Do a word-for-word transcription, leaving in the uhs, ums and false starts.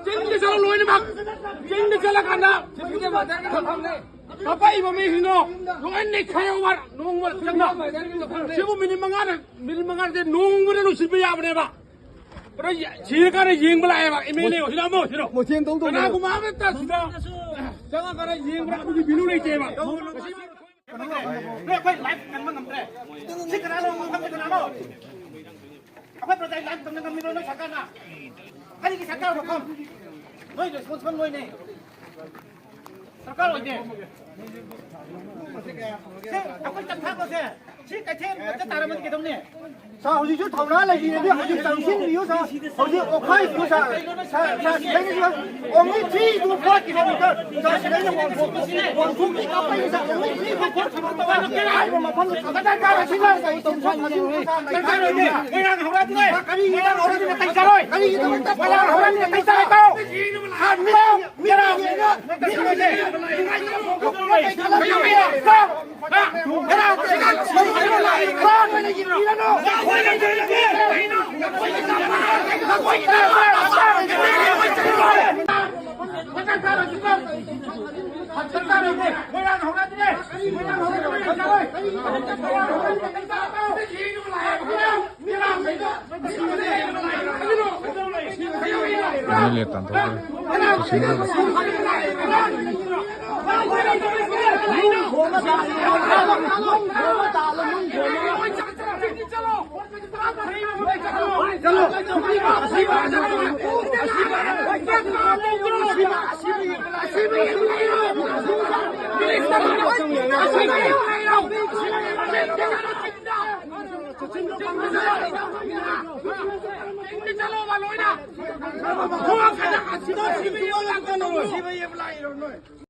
ꯆꯤꯡꯗ ꯆꯠꯂꯣ ꯂꯣꯏꯅꯃꯛ꯫ ꯆꯤꯡꯗ ꯆꯠꯂꯀꯥꯟꯗ ꯀꯞꯄꯛꯏꯕ ꯃꯤꯁꯤꯡꯗꯣ ꯂꯣꯏ ꯅꯩꯈꯥꯏꯍꯧꯕ ꯅꯣꯡꯃ ꯆꯪꯅ꯫ ꯁꯤꯕꯨ ꯃꯤꯅꯤꯠ ꯃꯉꯥꯗ, ꯃꯤꯅꯤꯠ ꯃꯉꯥꯗ ꯅꯣꯡꯃꯗ ꯂꯣꯏꯁꯤꯟꯕ ꯌꯥꯕꯅꯦꯕ꯫ ꯑꯗꯣ ꯁꯤꯔꯀꯥꯟꯗ ꯌꯦꯡꯕ ꯂꯥꯛꯑꯦꯕ ꯑꯦꯝ ꯑꯦꯜ ꯑꯦ ꯍꯣꯏꯅ ꯑꯃꯨꯛ ꯁꯤꯔꯣ꯫ ꯃꯣꯏꯁꯦ ꯑꯃꯨꯛꯇꯪ ꯇꯧꯗꯣꯏꯅꯦ꯫ ꯀꯅꯥꯒꯨꯝꯕ ꯑꯃꯠꯇ ꯁꯤꯗ ꯆꯪꯉꯒ ꯌꯦꯡꯕ꯭ꯔꯥ ꯑꯗꯨꯒꯤ ꯚꯦꯂꯨ ꯂꯩꯇꯦꯕ꯫ ꯅꯣꯏ ꯑꯩꯈꯣꯏ ꯂꯥꯏꯐ ꯀꯟꯕ ꯉꯝꯗ꯭ꯔꯦ꯫ ꯁꯤ ꯀꯅꯥꯅꯣ? ꯃꯐꯝꯁꯤ ꯀꯅꯥꯅꯣ? ꯑꯩꯈꯣꯏ ꯄ꯭ꯔꯖꯥꯒꯤ ꯂꯥꯏꯐ ꯀꯟꯕ ꯉꯝꯃꯤꯔꯣ ꯅꯣꯏ ꯁꯔꯀꯥꯔꯅ? ꯀꯔꯤꯒꯤ ꯁꯔꯀꯥꯔ ꯃꯐꯝ? ꯅꯣꯏ ꯔꯦꯁꯄꯣꯟꯁꯤꯕꯜ ꯅꯣꯏꯅꯦ꯫ ꯁꯔꯀꯥꯔ ꯑꯣꯏꯗꯦ꯫ ꯁꯤ ꯑꯩꯈꯣꯏ ꯆꯠꯊꯔꯛꯄꯁꯦ ꯁꯤ ꯀꯩꯊꯦꯜ ꯃꯊꯛꯇ ꯇꯥꯔꯝꯃꯗꯤ ꯀꯩꯗꯧꯅꯤ? ꯁꯥꯔ, ꯍꯧꯖꯤꯛꯁꯨ ꯊꯧꯅꯥ ꯂꯩꯔꯤꯅꯦ, ꯍꯧꯖꯤꯛ ꯆꯪꯁꯤꯟꯕꯤꯌꯨ ꯁꯥꯔ꯫ ꯍꯧꯖꯤꯛ ꯑꯣꯈꯥꯏꯕꯤꯌꯨ ꯁꯥꯔ꯫ ꯁꯥꯔ, ꯁꯥꯔ, ꯁꯤꯗꯩꯅ only three to four kilometer꯫ Sir, ꯁꯤꯗꯩꯅ ꯋꯥꯡꯈꯣꯛ, ꯋꯥꯡꯈꯣꯛꯇꯒꯤ ꯀꯥꯞꯄꯛꯏ sir, only three to four kilometer ꯍꯥꯏꯔꯤꯕ ꯃꯐꯝꯗꯨ ꯁꯥꯔ, ꯁꯥꯔ, ꯁꯥꯔ, ꯁꯥꯔ, ꯁꯥꯔ, ꯀꯔꯤꯒꯤꯅꯣ ꯍꯧꯔꯗꯤ? ꯀꯔꯤꯒꯤꯅꯣ ꯍꯧꯔꯗꯤ ꯅꯥꯇꯩ ꯆꯥꯔꯣꯏ? ꯀꯔꯤꯒꯤꯅꯣ ꯍꯧꯔꯗꯤ ꯅꯥꯇꯩ ꯆꯥꯔꯣꯏ? ꯁꯥꯔ, ꯃꯤꯔꯥ, ꯃꯤꯔꯥ, ꯃꯤꯔꯥ, ꯃꯤꯔꯥ, ꯑꯦꯝ ꯑꯦꯜ ꯑꯦ ꯇꯥꯟꯊꯣꯛꯈ꯭ꯔꯦ꯫ ꯁꯤꯁꯤꯡꯗꯨꯗ꯫